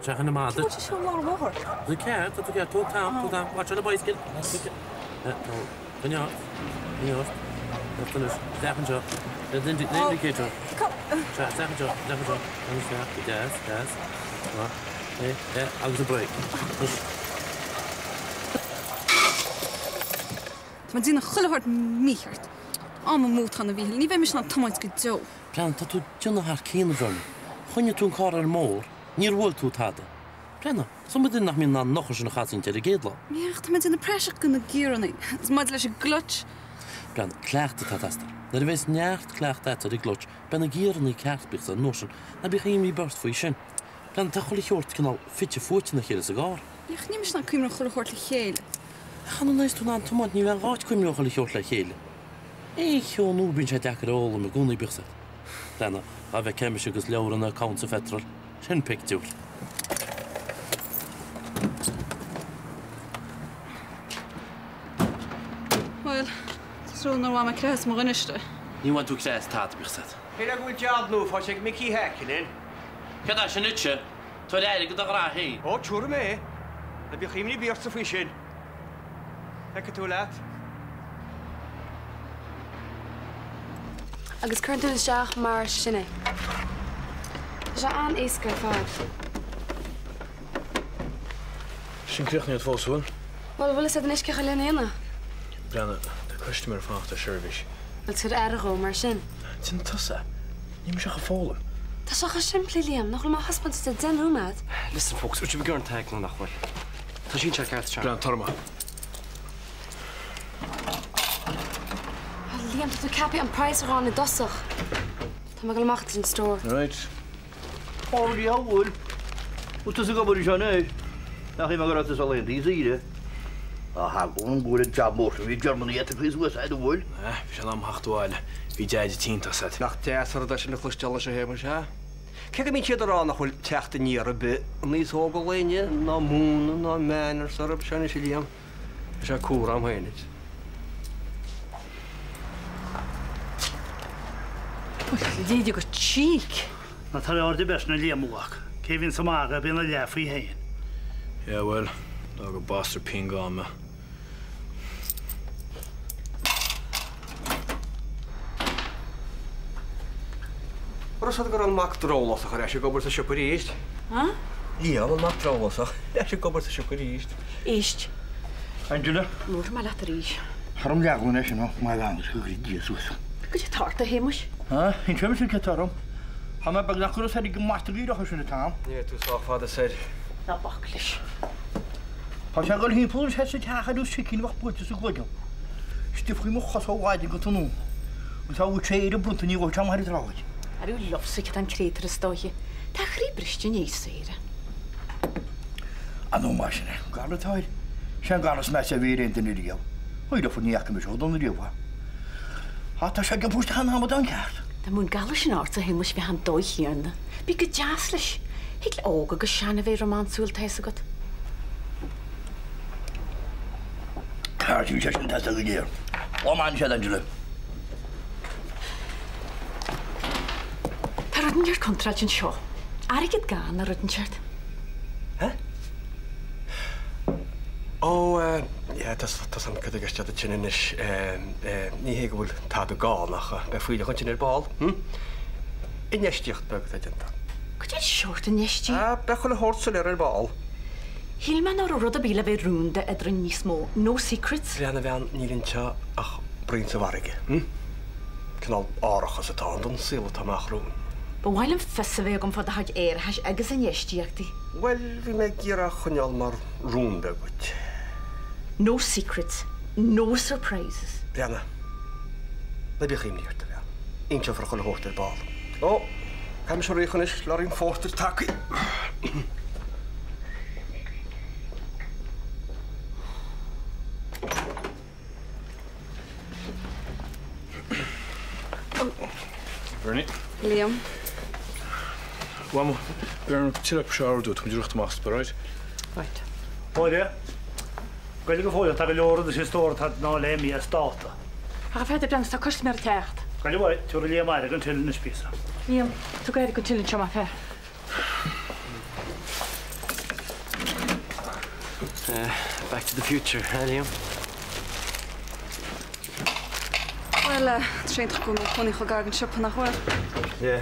Seachain an madra. Cén fáth seo i lár an bhóthair? Tá ceart, tá tú ceart. Tóg t-am, tóg t-am. Watch out the bicycle. Coinnigh ort, coinnigh ort. Isteach anois, isteach anseo. The indicator. Sea, isteach anseo, isteach anseo. Anois isteach, go deas, deas. É, é, agus an brake. Anois. Tá mé ag déanamh chuile shórt mícheart. Am amú atá ann a Mhíchíl, ní bheidh mise in ann tiomáint go deo. Breathnaigh, tá tú ag déanamh thar cionn, a Bhernie. Choinnigh tú an carr ar an mbóthar, níor bhuail tú tada. Breathnaigh, is iomaí duine nach mbíonn in ann an eochair sin a chasaint ar an gcéad lá. Ach tá mé ag déanamh praiseach de na giaranna. Is maidir leis an gclutch. Breathnaigh, cleachtadh atá ag teastáil. Nuair a bheas neart cleachtaidh agat ar an gclutch, beidh na giaranna ceart, bíodh an uair sin. Ná bíodh imní bort faoi sin. Breathnaigh, tá chuile shórt cineál fite fuaite ina chéile sa gcarr. Ach níl mise in ann cuimhneamh ar chuile shórt le chéile. Ach nuair a bheas tú in ann tiomáint, ní bheidh aon ghá duit cuimhneamh ar chuile shórt le chéile. Aon cheo nua bíonn sé deacair a fhoghlaim i gcónaí, bíodh 's agat. Breathnaigh, dá bhfeicfeá mise agus leabhar an accounts sa phetrol. Sin pictiúr. Bhuel, tá súil nár bhain mé crith as mo dhuine istigh. Ní bhain tú crith as tada, bíodh 's agat. Cé go bhfuil jab nua faighte ag Micí Heikkinen? Céard é sin duitse? Tabhair airgead do ghraithe féin. Ó, tabharfaidh mé é. Ná bíodh imní ar bith ortsa faoi sin. Feicfidh tú leat. Agus cuireann tú isteach mar sin é. Tá sé an-éasca ar fad. Sin críochnaithe fós, an bhfuil? Bhuel, bhfuil fhios agat anois cén chaoi lena dhéanamh? Breathnaigh, tá custaiméir ag fanacht ar seirbhís. Bhuel, tabhair aire dhó mar sin. Sin tusa. Níl mise ach ag foghlaim. Tá sé chomh simplí, Liam, nach bhfuil mé á thaispeáint duit le deich nóiméad. Listen folks, bhfuil sibh ag iarraidh an tag nó nach bhfuil? Tá sin ceart seo. Breathnaigh, tar amach. Ah, Liam, tá tú ceaptha an praghas a rá i dtosach. Tá mé ag dul amach don stór. Right. Ó, dia bhfuil. Bhfuil tusa ag obair anseo anois? Nach ionadh go raibh tusa laethanta saoire. Á, thagadh an bhfuil an jab mór sin, bhí Germany at the quiz uait, an bhfuil? Ah, bhí sé in am theacht abhaile. Bhí Deaide tinn, tá 's a'd. Nach deas an rud é sin a chloisteáil anois a Shéamais, ha? Cé go mbíonn siad ag rá nach bhfuil teacht aniar ar bith an aos óg an lae inniu, ná múineadh ná manners orthu, seo anois a Liam, tá sé cúram féin duit. Bhuel, leithéide de cheek! Ná tabhair aird ar bith air sin a Liam, a mhac. Cé a bhíonn sa mhargadh bíonn a leath faoi fhéin. Yeah, bhuel, d'fhág an bastard pian gann mé. An raibh 's agat go raibh an mac drabhlásach ar ais ag obair sa siopa arís? Huh? Liam, an mac drabhlásach, ar ais ag obair sa siopa arís. Éist. Angela. Labharfaidh mé leat arís. Cha raibh leagan leis sin, ó, má bhean is go gcuirí Dia suas. Goidé tá ort, a Shéamuis? Huh? Inseoidh mise céard tá orm. Tá mé beagnach curtha soir ag an mbastard aerach sin an t-am. Ní bheidh tú sách fada soir. Ná bac leis. Tá sé ag dul thimpeall anseo sa teach ar nós sicín a bheadh buailte sa gcloigeann. Istigh faoi mo chosa ó mhaidin go tráthnóna. Agus tá uait sé Éire bronnta ní bhfuil sé amuigh ar an tsráid. Are you lovesick atá an créatúr is dóiche. Tá a chroí briste i ndiaidh Sarah. An nó mar sin é an galar atá air. Sé an galar is measa a bhí ar aon duine riamh. Chuir ní fhaca mise ó dona riamh é. Á tá sé ag iompú isteach ina amadán ceart. Dá mbeadh an galar sin ortsa a Shéamuis bheifeá an dóigh chéanna. Bí go deas leis. Thig le óg agus sean a bheith rómánsúil, tá fhios agat. Tá sé sin testa go léir. Lá maith ansin, Angela. Tá rud inteacht contráilte anseo. Airgead gann nó rud inteacht. Huh? Ó, eh, yeah, tá 's a'm cad atá i gceist agat ansin anois. Eh, eh, ní hé go bhfuil tada gann ach eh, beidh fuílleach ansin ar ball, hm? Infheistíocht beag atá déanta. Goidé an seort infheistíocht? Ah, beidh chuile shórt soiléir ar ball. Shíl mé nach raibh rud ar bith le bheith rúnda eadrainn níos mó. No secrets. Breathnaigh a bhean, níl anseo ach braon sa bhfarraige, hm? Cineál árachas atá ann don saol atá amach romhainn. Ba mhaith liom fios a bheith agam fá do chuid árachais agus infheistíochtaí. Bhuel, bhí mé ag iarraidh a choinneáil mar rún beag duit. No secrets, no surprises. Breathnaigh. Ná bíodh imní ort, a bhean. Inseofar chuile shórt ar ball. Ó, caithfidh mise rith anois, leoraí an phórtair tagtha. Bernie. Liam. Mhama, beir an tuilleadh seo a ordú, tá muid ag rith amach, right? Right. Máire, Gaeilge go fóill, tá go leor rudaí sa stór atá ná le imeacht as dáta. Ach a Pheadair, breathnaigh, tá custaiméir ag teacht. Gaeilge mhaith, tabharfaidh Liam aire don till anois píosa. Liam, tug aire don till anseo, más fearr. Back to the future, a Liam? Bhuel, tá sé iontach go bhfuil mé i mo chónaí chomh gar don siopa, nach bhfuil? Yeah.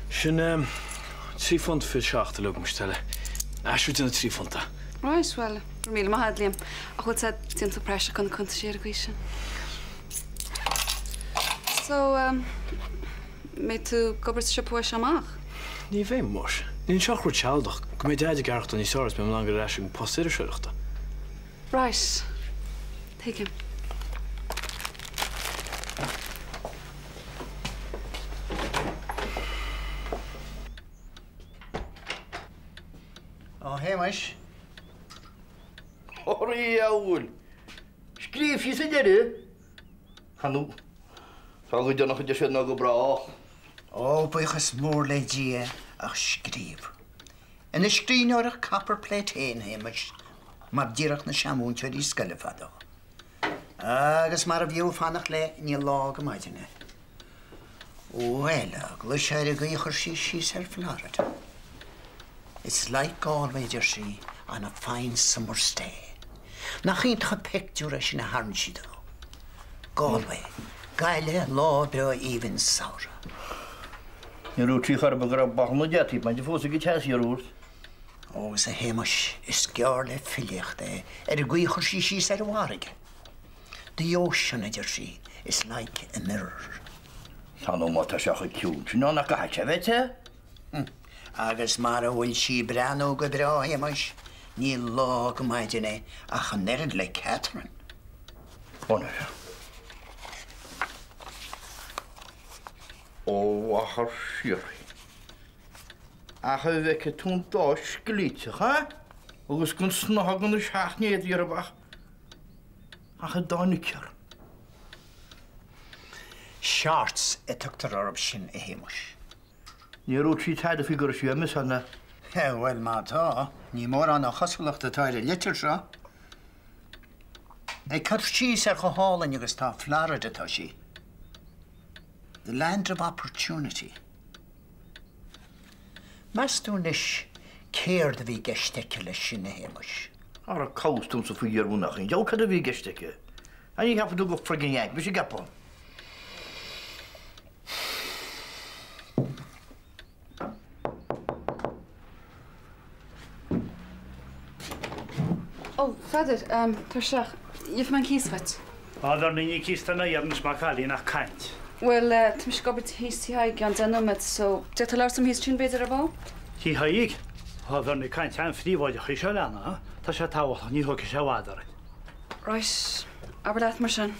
Sin £3.27 uilig, muis eile. Aistriú de na £3. Right, bhuel, go raibh míle maith agat, Liam. Ach bhfuil sé déanta praiseach chun na cuntaisí ar an gcaoi sin. So, mbeidh tú ag obair sa siopa uaidh seo amach? Ní bheidh, muis. Níl anseo ach rud sealadach, go mbeidh Deaid ag aireachtáil níos fearr is beidh mé in ann dul ar ais ag an post iriseoireachta. Right. Tuigim. Ó, a Shéamais. A dhiabhail! Scríobh sí sa deireadh! Ar ndóigh, tá go deireanach a deir siad ná go brách. Ó, buíochas mór le Dia, ach scríobh. Ina scríbhneoireacht copper plate féin, a Shéamais, mar déarfadh na seanmhúinteoirí scoile fadó. Agus mar a bhfiú fanacht léi níl lá go maidin é. Bhuel, eagla is ar an gcaoi a chuir sí síos ar Florida. It's like Galway, a deir sí, on a fine summer's day. Nach iontach an pictiúr é sin a tharraing sí dó. Galway, Gaillimh lá breá aoibhinn samhraidh. Níor dhúirt sí chor ar bith go raibh bothán na dteataí bainte fós ag an teas thiar. Ó, agus a Shéamais, is gearr le filíocht é ar an gcaoi a chuir sí síos ar an bhfarraige. The ocean, a deir sí, is like a mirror. Tá nó má tá sé chomh ciúin sin ná nach gcaithfidh sé a bheith te. Agus mara bhfuil sí ag breathnú go breá, a Shéamais, níl lá go maidin é ach an oiread le Catherine. Anois. Ó mháthair síoraí. Ach a bhfeicfidh tú an dá scilíteach, a? Agus gan snáithe gan na seacht n-éadaí orthu ach. Ach a dtáinig orm. Shorts a tugtar orthu sin, a Shéamais. Níor dhúirt sí tada faoi go raibh sí á miseáil ná. Bhuel, má tá, ní mórán an chosúlacht atá ar an litir seo. Ag cur síos ar chomh hálainn agus tá Florida atá sí. The land of opportunity. Meas tú anois céard a bhí i gceist aici leis sin, a Shéamais? Ara cá bhfios domsa faoi Dhia nach aon diabhal cad a bhí i gceist aici? An ní cheapann tú gur friggin Yank mise ag ceapadh? Ó, Pheadair, tar isteach. Gheobhaidh mé an cíos dhuit. Á, Bhernie, ní cíos atá mé a iarraidh anois maith an cailín, ach caint. Bhuel, tá mise ag obair thíos Tigh Thaidhg i gceann 10 nóiméad, so d'fhéadfá labhairt liom thíos ansin b'fhéidir ar ball? Tigh Thaidhg? Á, Bhernie, caint an-phríobháideach í seo, a leana. Tá sé tábhachtach, ní thógfaidh sé i bhfad orainn. Right, abair leat mar sin.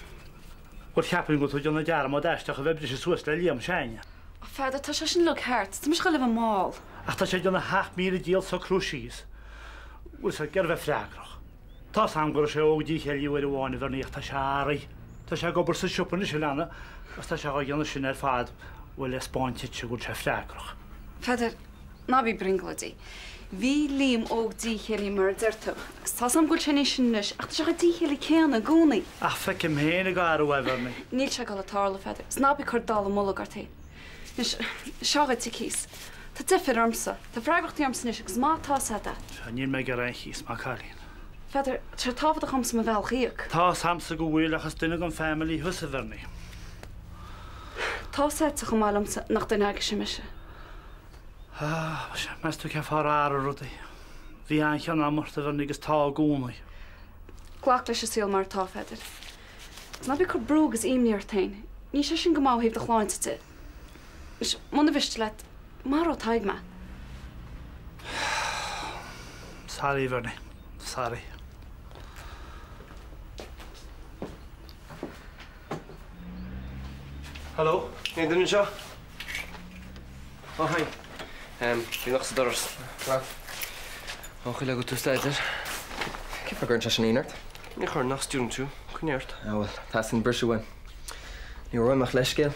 Bhuel, cheapfainn go bhfuil tú ag déanamh dearmad aisteach a bheith ag briseadh suas le Liam s'againne. A Pheadair, tá sé sin uilig thart. Tá mise ag dul a bheith mall. Ach tá sé ag déanamh a sheacht míle dícheall socrú síos. Bhfuil 's ag iarraidh bheith freagrach. Tá 's a'm go raibh sé óg díchéillí uair amháin, a Bhernie, ach tá sé athraithe. Tá sé ag obair sa siopa anois, a leana, agus tá sé dhá dhéanamh sin ar fad, bhuel, le 'spáint duitse go bhfuil sé freagrach. Pheadair, ná bí ag brionglóidí. Bhí Liam óg díchéillí mar a deir tú, agus tá 's a'm go bhfuil sé níos sine anois, ach tá sé chomh díchéillí céanna i gcónaí. Ach feicim féin ag athrú é, a Bhernie. Níl sé ag dul a tarlú, a Pheadair, 's ná bí ag cur dallamullóg ort féin. Anois, seo dhuit an cíos. Tá deifir ormsa. Tá freagrachtaí ormsa anois agus má tá 's a'd. Sea, níl mé ag iarraidh aon chíos, maith an cailín. Pheadair, tá sé tábhachtach a'msa mo bhealach a íoc. Tá 's a'msa go bhfuil, ach is duine den family thusa, a Bhernie. Tá 's a'dsa chomh maith liomsa nach duine agaibhse mise. Ah, sea, meas tú cén fáth ar athraigh rudaí? Bhí an-chion agam ort, a Bhernie, agus tá i gcónaí. Glac leis an saol mar atá, a Pheadair. Ná bí ag cur brú agus imní ort féin. Níl sé sin go maith ó thaobh do shláinte de. Anois, muna mhiste leat, maróidh Tadhg mé. Sorry, a Bhernie. Sorry. Hello, aon duine anseo? Oh, hi. Bhí lock sa doras. Ó, chuile agat tú staidéar. Cén fáth a gcuireann sé sin ionadh ort? Ní chuireann, ach student tú. Coinnigh ort. Ah bhuel, teastaíonn briseadh uaim. Ní raibh uaim ach leithscéal.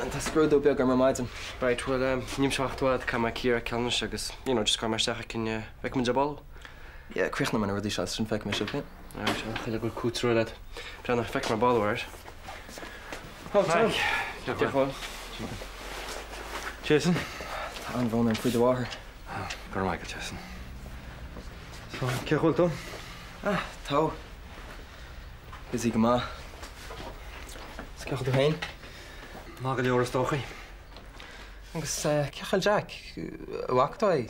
Tá scrúdú beag orm ar maidin. Right, bhuel, níl mise ach i bhfad, caithfidh mé cíor a fheiceáil anois agus, you know, just gabhfaidh mé isteach ag cinn, feicfidh muid ar ball. Yeah, críochnóidh mé na rudaí seo agus ansin feicfidh mé sibh, yeah? Alright, bhuel, chuile go cúiteamh leat. Breathnaigh, feicfidh mé ar ball, alright? Oh, Tom. Cén chaoi? Jason. Tá an-bhrón orm faoi do mháthair. Go raibh maith agat, Jason. So, cén chaoi a bhfuil tú? Ah, togha. Busy go maith. Is cén chaoi a bhfuil tú féin? Maith go leor is dócha. Agus cén chaoi a bhfuil Jack? An bhfaca tú é?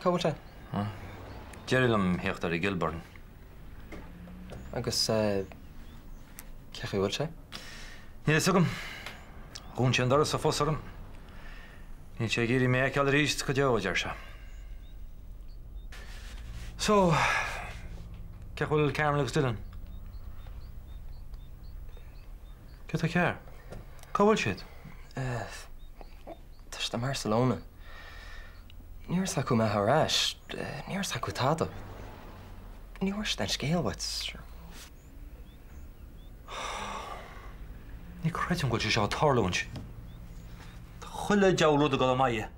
Cá bhfuil sé? D'éirigh liom theacht ar i Gilburn. Agus cén chaoi a bhfuil sé? Níl a fhios agam. Dhún sé an doras sa phus orm. Níl sé ag iarraidh mé a fheiceáil arís go deo, a deir sé. So, cén chaoi a bhfuil Carmel agus Dylan? Céard atá cearr? Cá bhfuil siad? Tá siad i mBarcelona. Ní raibh a fhios acu an mbeifeá ar ais. Ní raibh a fhios acu tada. Ní bhfuair siad aon scéal uait. Ní chreidim go bhfuil sé seo ag tarlúint. Tá chuile diabhal rud ag dul i m'aghaidh.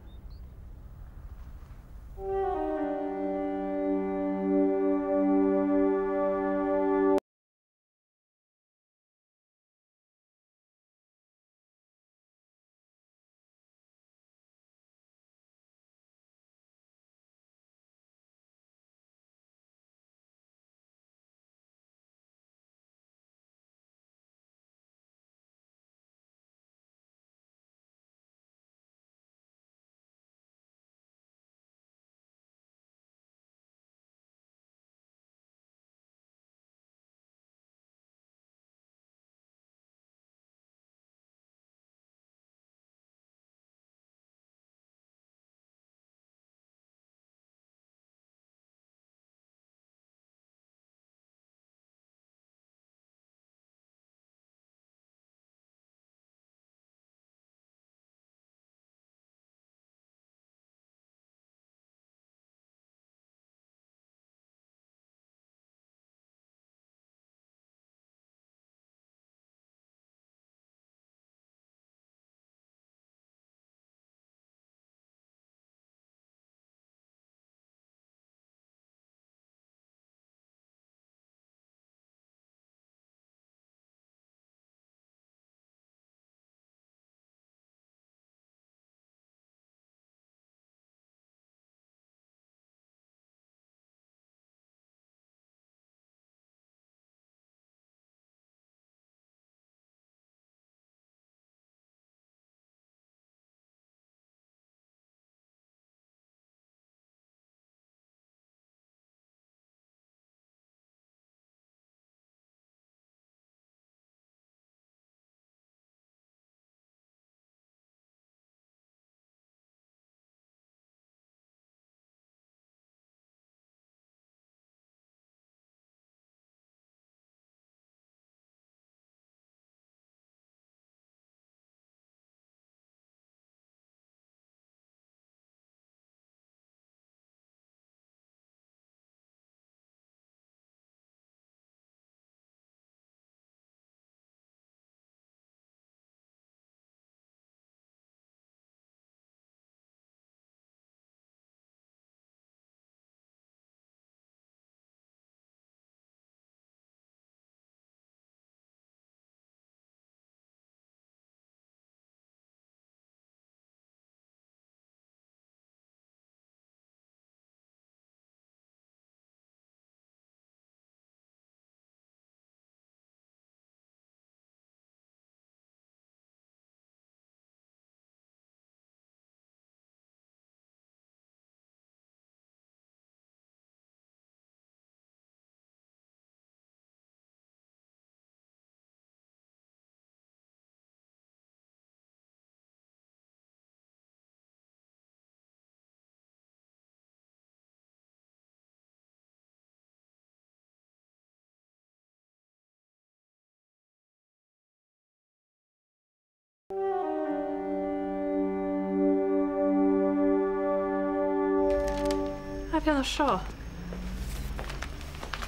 Ah, féach air seo.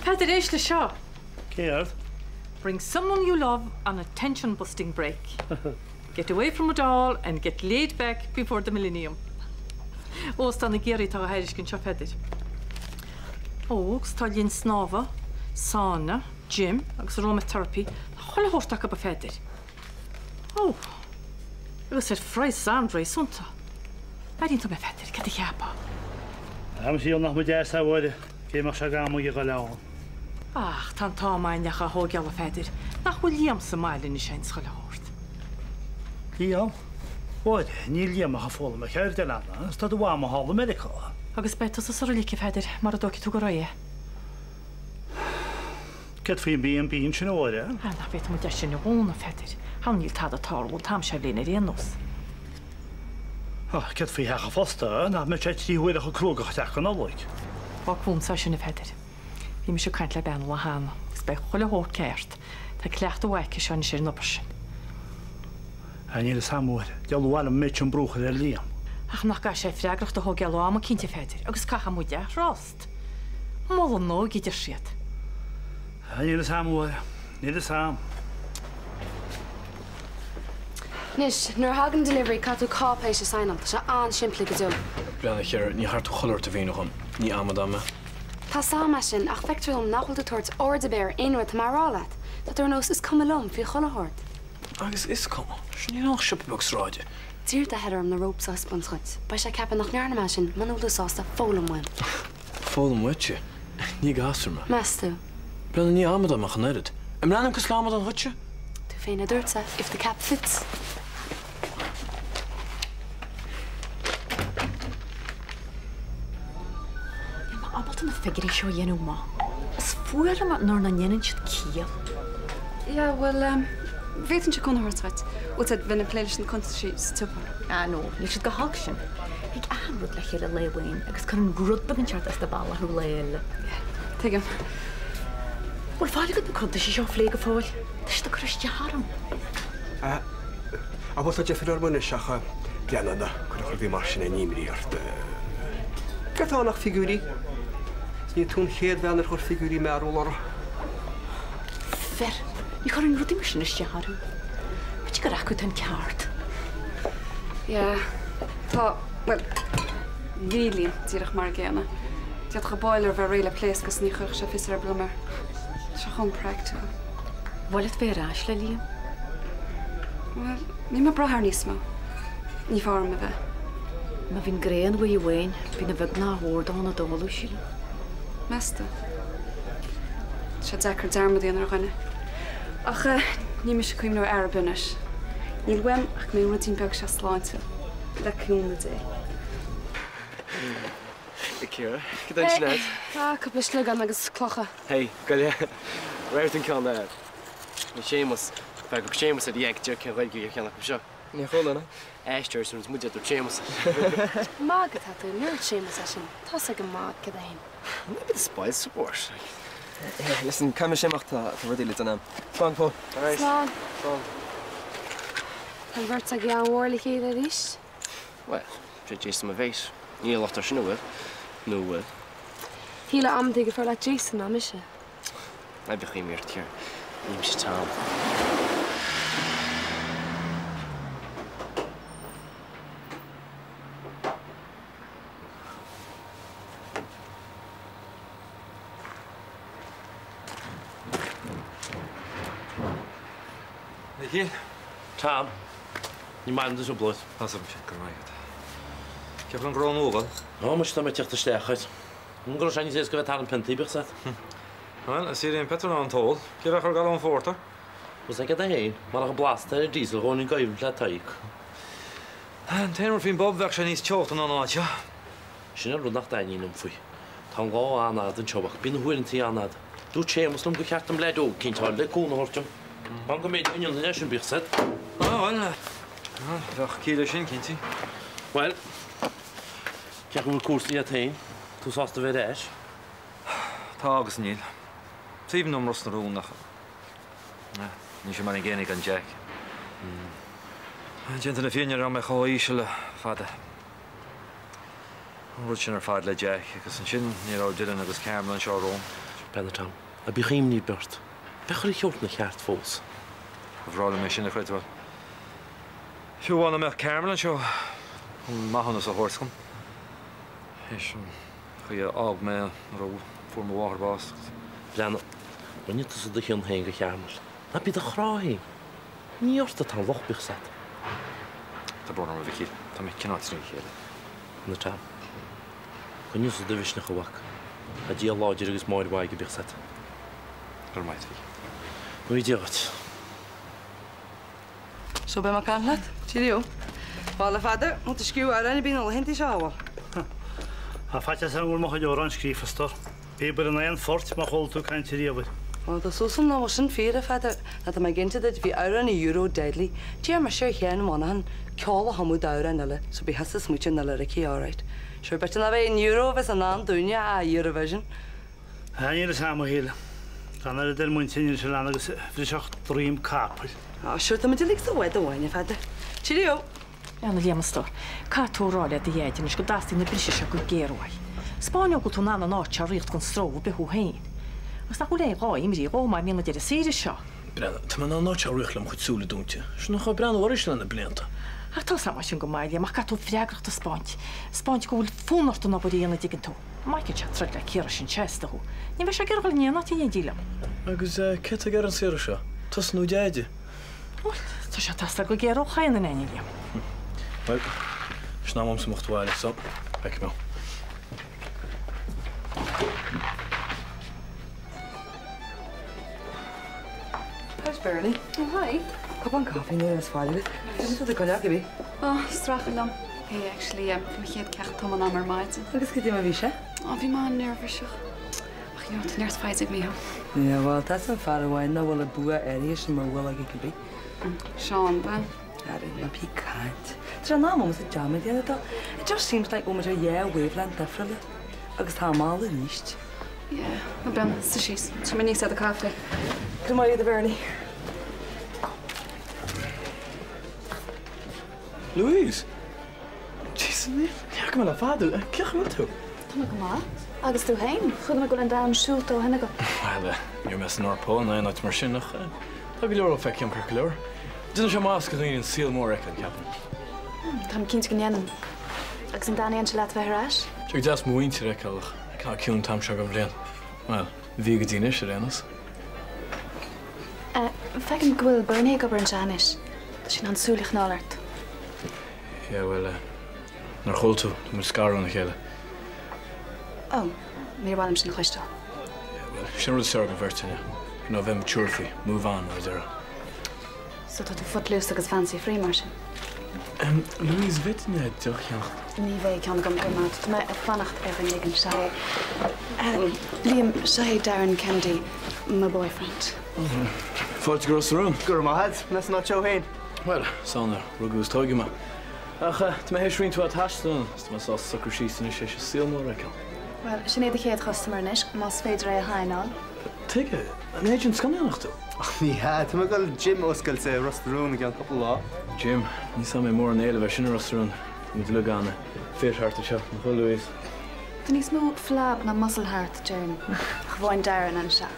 Peadar, éist le seo. Céard? Bring someone you love on a tension-busting break. Get away from it all and get laid back before the millennium. Óstán i gCiarraí atá á thairiscint anseo, a Pheadair. Ó, agus tá linn snámha, sauna, gym agus aromatherapy. Tá chuile shórt acu, a Pheadair. Ó, agus ar phraghas an-réasúnta. Airíonn tú mé a Pheadair, cad a cheapfá? An saol nach mba deas a Mháire, cé mbeadh sé ag am ag dul ann. Ach tá an t-am againn le dhá thóigeáil a Pheadair, nach bhfuil Liam sa mbaile anois againn 's chuile shórt. Liam? Mháire, níl Liam ach ag foghlaim a cheirde, a leana, is tá do mhama thall i Meiriceá. Agus beidh tusa sa roilic, a Pheadair, mara dtógfaidh tú go réidh é. Céard faoin B&B ansin, a Mháire? Ah, nach bhféadfadh muid é sin a dhúnadh, a Pheadair? Thall níl tada ag tarlú an t-am seo bhliain ar aon nós. Ah, céard faoi theach an phosta, nach mbeidh sé 3 huaire chomh cruógach teacht go Nollaig? Fág fúmsa é sin, a Pheadair. Bhí mise ag caint le bean an lá cheana, agus beidh chuile shórt ceart. Tá cleachtadh mhaith aici seo anois ar an obair sin. Ah, níl fhios a'm, a Mháire. Diabhal mhaith liom an méid sin brú a chur ar Liam. Ach nach gcaithfidh sé freagracht a thógáil ó am eicínt, a Pheadair, agus caithfidh muid é a thrust. Mol an óige, a deir siad. Níl fhios a'm, a Mháire. Níl fhios a'm. Anois, nuair a thagann delivery, caithfidh tú cáipéis a saighneáil. Tá sé an-simplí go deo. Breathnaigh, a Chiara, ní thart tú chuile shórt a mhíniú dhom. Ní amadán mé. Tá 's a'm é sin, ach feictear dom nach bhfuil tú ag tabhairt aird ar bith ar aon rud atá mé a rá leat. Tá tú ar nós is cuma liom faoi chuile shórt. Agus is cuma. Sin níl ann ach siopa beag sráide. D'iarr d'athair orm na ropes a thaispeáint dhuit. Beidh sé ag ceapadh nach ndearna mé sin muna bhfuil tú sásta foghlaim uaim. Foghlaim uaitse? Ní gasúr mé. Meas tú? Breathnaigh, ní amadán mé ach an oiread. An mbreathnaím cosúil le amadán dhuitse? Tú féin a dúirt é, if the cap fits. Níl mé ábalta na figiúirí seo a dhéanamh amach. Is fuath liom nuair nach ndéanann siad ciall. Yeah, bhuel, em, bhféadfainnse cúnamh a thabhairt duit. Bhfuil tú bheinn ag plé leis na cuntaisí sa tsiopa. Ah no, níl siad chomh holc sin. Thig achan rud le chéile lá amháin agus cuireann rud beag inteacht as do bhealach thú lá eile. Yeah, tuigim. Bhfuil fáil agat na cuntaisí seo a phlé go fóill? Tá siad ag cur isteach orm. Ah, bhuel tá deifir orm anois ach breathnaigh ná cuir a bhí mar sin aon imní ort. Céard atá ann ach figiúirí? Is ní tú an chéad bhean ar chuir figiúirí mearbhall orthu. Fir, ní chuireann rudaí mar sin isteach orthu. B'fhéidir gur acu atá an ceart. Yeah, tá, bhuel, bhí Liam díreach mar an gcéanna. D'fhéadfadh an boiler a bheith réidh le pléascadh is ní chuirfeadh sé fios ar bith liom air. Tá sé chomh practical. Bhfuil leat bheith ar ais le Liam? Bhuel, níl mé ag brath air níos mó. Ní fearr dom a bheith. Má bhíonn greann uaidh amháin, bíonn a bheag ná a mhór dó ina dtólamh, sílim. Meas tú? Tá sé deacair dearmad a dhéanamh ar dhuine. Ach níl mise ag cuimhneamh ar fhear ar bith anois. Níl uaim ach go mbeidh an ruidín beag seo sláintiúil. Le cúnamh Dé. Hey Ciara, cad é ansin agat? Ah, cúpla sliogán agus clocha. Hey, go leith. Raibh an ceann air. Ní Séamus. Bheadh ag Séamus ar Yank deir cén Ghaeilge ar cheann acu seo. Ní chuala ná. Aisteoir is muid a dúirt Séamus. Mag atá tú, ní dúirt Séamus é sin. Tá's ag an mag cad é fhéin. Maybe the spoil sport. Listen, caithfidh mise imeacht tá rudaí le déanamh. Slán go fóill. Slán. Slán. Tá an bheirt agaibh an-mhór le chéile arís. Bhuel, sé Jason mo mhéit. Níl locht air sin, an bhfuil? Nó an bhfuil? Shílfeá amantaí gur fearr leat Jason ná mise. Ná bíodh imní ort, Ciara. Ní mise Tom. Michíl? Tom. Ní maith liom do thrioblóid. Tá 's agam sin, go raibh maith agat. Cén chaoi an gnó nua ag dul? Ó, muise, tá mé ag teacht isteach air. An go raibh sé níos éasca bheith ag tarraingt piontaí, bíodh 's agat. Bhuel, is éiríonn petrol ná an t-ól. Cé bheadh ar galún phórtair? Bhfuil 's agat é féin, marach an blas atá ar an diesel ghabhfainn i gcoimhlint le Tadhg. An t-aon rud faoin bpub, bheadh sé níos teochta ná an áit seo. Sin an rud nach dtaitníonn liom faoi. Tá an lá an-fhada anseo ach bíonn na huaireantaí an-fhada. Dúirt Séamus liom gur cheart dom leaid óg eicínt a fháil le cúnamh a thabhairt dom. Fan go mbeidh duine ionann é sin, bíodh 's agat. Á, bhuel, bheadh ciall leis sin, cinnte. Bhuel, cén chaoi a bhfuil cúrsaí agat féin? Tú sásta a bheith ar ais? Tá agus níl. Is aoibhinn liom Ros na Rún ach níl sé mar an gcéanna gan Jack. Déanta na fírinne ní raibh mé chomh híseal le fada. An rud sin ar fad le Jack agus ansin ní raibh Dylan agus Carmel anseo romham. Breathnaigh Tom, ná bíodh imní ar bith ort. Beidh chuile shórt ina cheart fós. Ba bhreá liom é sin a chreidbheáil. Fiú amháin dá mbeadh Carmel anseo chun maithiúnas a thabhairt dom. Théis an chaoi a fhág mé nuair a fuair mo mháthair bás. Breathnaigh, rinne tusa do chion féin go Charmel. Ná bí do chrá féin. Ní ort atá an locht, bíodh 's agat. Tá brón orm a Mhichíl. Tá mé cineál trína chéile. Bhuel a Tom. Coinnigh do mhisneach a mhac. Tá Dia láidir agus Máire mhaith aige bíodh 's a't. Go raibh maith a't a Mhic. Go dté Dia dhuit. So beidh mé ag caint leat. Cheerio. Bhuel, a Pheadair, bhfuil tú ag scríobh amhráin ar bith na laethanta seo, an bhfuil? Tá faitíos orm go bhfuil mo chuid amhrán scríofa, a stór. Bhíobair in aon phort má chuala tú ag caint ariamh air. Bhuel, tá súil agam nach bhfuil sin fíor, a Pheadair, nó tá mé ag inse duit, bhí amhrán Euro deadly. D'iarr mise ar Sheán Monaghan ceol a chumadh d'amhrán eile, so bí thusa ag smaoitiú ar na liricí, alright. Sure, b'fhéidir nach bheidh an Euro a bheas in ann dúinne a Eurovision. Níl a fhios a'm, a Shíle. Tá an oiread ar m'intinn anois a leana agus a bhrisfeadh droim capaill. Á, sure, tá muid uilig sa bhád amháin, a Pheadair. Cheerio! Bhuel, a Liam, a stór, caithfidh tú a rá le do dhaid anois go dteastaíonn na briseadh seo go géar uaidh. 'Spáin dó go bhfuil tú in ann an áit seo a ritheacht gan stró ar bith thú féin. Agus nach bhfuil aon ghá imní dhó má imíonn an deireadh saoire seo. Breathnaigh, tá mé in ann an áit seo a ritheacht le mo chuid súile dúinte. Sin an chaoi breathnú uirthi le na blianta. Ach tá 's a'm sin go maith, a Liam, ach caithfidh tú freagracht a 'spáint. 'Spáint go bhfuil fonn ort an obair a dhéanamh, dtuigeann tú. Má fheiceann sé troid le Ciara sin seasta thú, ní bheidh sé ag iarraidh dul in aon áit in éindí liom. Agus cé atá ag iarraidh an saoire seo? Tusa nó Deaide? Bhuel, tá sé ag teastáil go géar ó chaon duine againn, a Liam. Bhuel, sin am a'msa imeacht abhaile, so, feicfidh mé. How's Bernie? Oh, hi. Cupán caife nó is fáil agat. Cad é do chuid acu? Oh, streachailt liom. Hey, actually, bhí mo chéad ceacht tiomána agam ar maidin. Agus cad é mar bhí sé? Oh, bhí mé an-neirbhíseach. Ach, you know, tá neart foighde ag Mícheál. Yeah, bhuel, tá an fear amháin nach bhfuil an bua áirithe sin mar bhuel aige cibé. Seán, ba. Ara, ná bí ag caint. Tá sé in am agamsa dearmad a dhéanamh dó. It just seems like go bhfuil muid ar dhá wavelength difriúla. Agus tá mall arís. Yeah, ná breathnaigh, suigh síos. Tá mé níos do caife. Go maith agat, a Bhernie. Louise! Jesus, ní fhaca mé le fada thú. Cén chaoi a bhfuil tú? Tá mé go maith. Agus tú féin? Chuala mé go bhfuil an domhan siúlta ó shin agat. Bhuel, ní raibh mé san North Pole ná aon áit mar sin ach tá go leor le feiceáil agam ceart go leor. Déanann sé maitheas do dhaoine an saol mór a fheiceáil, ceapaim. Táim cinnte go ndéanann. Agus an dtaitníonn sé leat bheith ar ais? Tá sé go deas mo mhuintir a fheiceáil ach tá ciúin an t-am seo den bhliain. Bhuel, bhí go dtí anois ar aon nós. Feicim go bhfuil Bernie ag obair anseo anois. Tá sé in ann súil a choinneáil ort. Yeah, bhuel, nár chuala tú, tá muid scartha óna chéile. Oh, níor mhaith liom sin a chloisteáil. Yeah, bhuel, sin an rud is fearr don bheirt againne. You know, bheith mature faoi, move on, mar a déarfá. So tá tú footloose agus fancy free mar sin? Em, Louise, bhféadfainn deoch a cheannacht? Ní bheidh ceann agam, go raibh maith agat. Tá mé ag fanacht ar dhuine éigin. Seo é. Liam, seo é Darren Kennedy, mo boyfriend. Fáilte go Ros na Rún. Go raibh maith agat. Meas an áit seo féin? Bhuel, is ann a rugadh is tóigeadh mé. Ach tá mé théis roinnt mhaith taistil a dhéanamh is tá mé sásta socrú síos anois théis an saol mór a fheiceáil. Bhuel, sin é do chéad chustaiméir anois, más féidir é a shaighneáil. Tuige? An agent scannánaíochta tú? Ach ní hea, tá mé ag dul gym a oscailt i Ros na Rún i gceann cúpla lá. Gym? Ní samhlaím mórán éilimh air sin i Ros na Rún. Tá muid uilig an-fit thart anseo, nach bhfuil, Louise? Tá níos mó flab ná muscle thart, déarfainn. Ach amháin Darren anseo.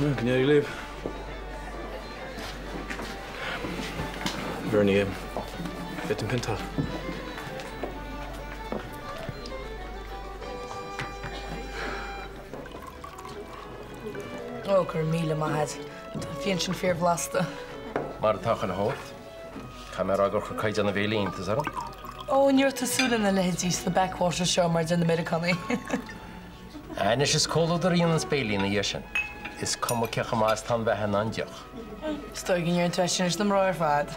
Go n-éirí libh. Bernie, bhféadfainn pionta a fháil? Ó, go raibh míle maith agat. Tá an fíon sin fíorbhlasta. Mar atá chuile shórt. Caithfidh mé a rá gur chuir caighdeán an bhéile iontas orm. Ó, ní raibh tú ag súil lena leithéidí sna backwaters seo mar a deir na Meiriceánaigh. Anois is comhluadar a dhéananns béilí ina dhiaidh sin. Is cuma cé chomh maith is atá an bheatha ná an deoch. Is dóigh go ndeireann tú é sin leis na mná ar fad.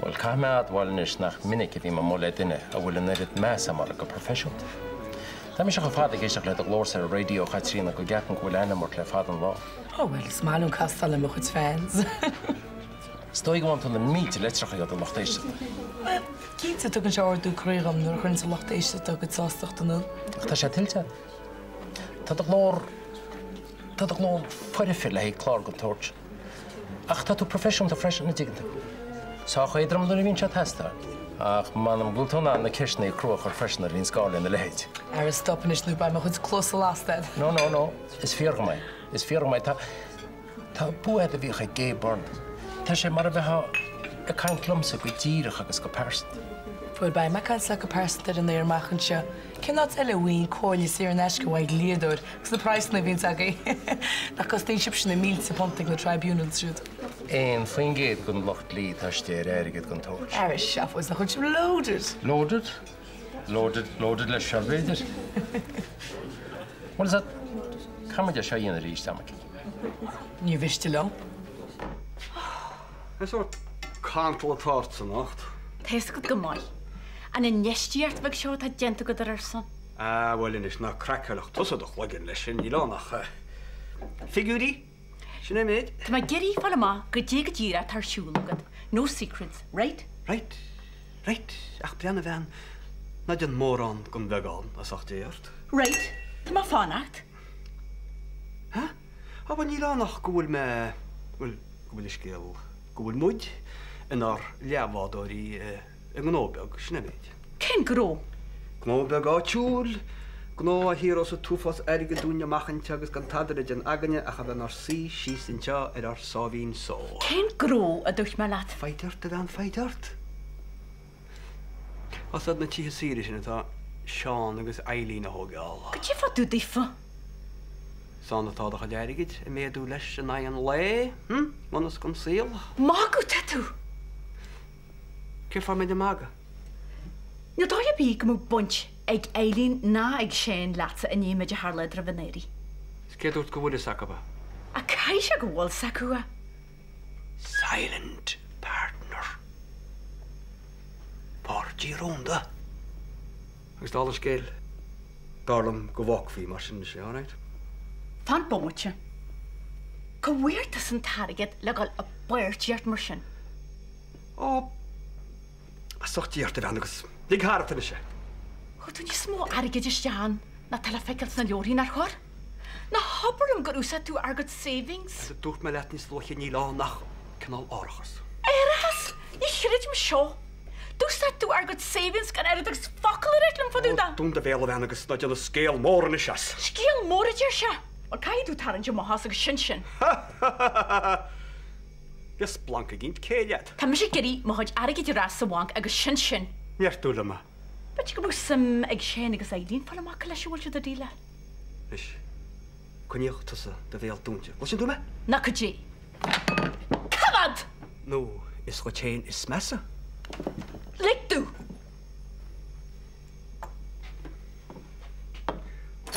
Bhuel, caithfidh mé a admháil anois nach minic a bhím amuigh le duine a bhfuil an oiread meas agam orthu go proifisiúnta. Tá mise chomh fada ag éisteacht le do ghlórsa ar an raidió, a Chaitríona, go gceapaim go bhfuil aithne agam ort le fada an lá. Ó, bhuel, is maith liom castáil le mo chuid fans. Is dóigh go bhfaigheann tú na mílte litreacha ó do lucht éisteachta. Bhuel, cinnte, tugann sé ardú croí dhom nuair a chuireann a lucht éisteachta a gcuid sástachta in iúl. Ach tá sé tuillte agat. Tá do ghlór, tá do ghlór foirfe le haghaidh clár den tsórt sin. Ach tá tú proifisiúnta freisin, an dtuigeann tú. Sách éadrom nuair a bhíonn sé ag teastáil. Ach m'anam go bhfuil tú in ann na ceisteanna crua a chur freisin nuair a bhíonns gá lena leithéid. Ara stop anois nó beidh mo chuid cluasa lasta agat. No, no, no. Is fíor dhom é. Is fíor dhom é. Tá, tá bua agat a bhíodh ag Gay Byrne. Tá sé mar a bheifeá ag caint liomsa go díreach agus go pearsanta. Bhuel, beidh mé ag caint leat go pearsanta ar an aer amach anseo. Cén áit eile a bhfaighinn comhairle saor in aisce uaidh dhlíodóir agus na praghsanna a bhíonns agaibh? Nach gcosnaíonn sibhse na mílte punt ag na tribunals siúd? 1% den lucht dlí atá istigh ar airgead den tsórt. Ara sea, fós nach bhfuil sibh loaded? Loaded? Loaded, loaded leis seo, b'fhéidir. Bhuel, is ea, caithfidh muid é seo a dhéanamh arís, a mhic. Ní mhiste liom. Cén sórt cantal atá ort anocht? Tá fhios agat go maith. An infheistíocht bheag seo atá déanta agat ar ár son. Ah, bhuel anois, ná craiceáil tusa do chloigeann leis sin, níl ann ach figiúirí, sin é an méid. Tá mé ag iarraidh fáil amach goidé go díreach atá ar siúl agat. No secrets, right? Right, right, ach breathnaigh a bhean, ná déan mórán den bheagán, as ucht Dé ort. Right, tá mé ag fanacht. Hah? Á bhuel níl ann ach go bhfuil mé, bhuel, go bhfuil an scéal, go bhfuil muid inár leathbhádóirí i ngnó beag, sin é an méid. Cén gnó? Gnó beag áitiúil, gnó a shaothróidh an t-uafás airgid dúinn amach anseo agus gan tada le déanamh againne ach a bheith inár suí síos anseo ar ár sáimhín só. Cén gnó, a dúirt mé leat? Foighid ort, a bhean, foighid ort. Tá 's agat na tithe saoire sin atá Seán agus Eileen a thóigeáil. Goidé fá dtaobh daofa? Is ann atá do chuid airgid ag méadú leis in aghaidh an lae, hm? Ionas gan saol. Magadh tá tú! Cén fáth a mbeinn ag magadh? Níl dóigh ar bith go mbeadh baint ag Eileen ná ag Seán leatsa i ndiaidh an méid a tharla eadraibh anuraidh. Is cé dúirt go bhfuil fhios acu é? Ach caithfidh sé go bhfuil 's acu é. Silent partner. Páirtí rúnda. Agus dála an scéil, b'fhearr liom go bhfágfaí mar sin anois é, alright? Fan bomaite. Cá bhfuair tusa an t-airgead le dhul i bpáirtíocht mar sin? Ó, as ucht Dé ort a bhean agus lig tharat anois é. Chuir tú níos mó airgid isteach ann ná tá le feiceáil sna leabharthaí, nár chuir? Ná habair liom gur úsáid tú ár gcuid savings? Mar a dúirt mé leat níos luaithe níl ann ach cineál árachas. Árachas? Ní chreidim seo! D'úsáid tú ár gcuid savings gan oiread agus focal a ráit liom fá dtaobh de! Dún do bhéal a bhean agus ná déan scéal mór anois as! Scéal mór a deir sé! Bhuel caithfidh tú tarraingt amach as agus sin sin! Ha ha ha ha! Bhí splanc eicínt céille agat. Tá mise ag iarraidh mo chuid airgid ar ais sa bhanc agus sin sin! Neartú liom é. B'fhéidir go mbeadh suim ag Shane agus Eileen fáil amach cá leis a bhfuil siad ag déileáil. Anois, coinníodh tusa do bhéal dúinte. Gcloiseann tú mé? Ná cad é. Cá bhfad? Nó is dhuit féin is measa. Lig domh!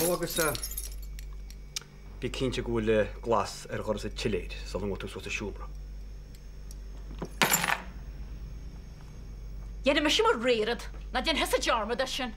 Ó agus eh, bí cinnte go bhfuil glas ar dhoras an tsiléir sula ngabhfaidh tú suas sa seomra. Dhéanfaidh mise mo rogha rud, ná déan thusa dearmad de sin.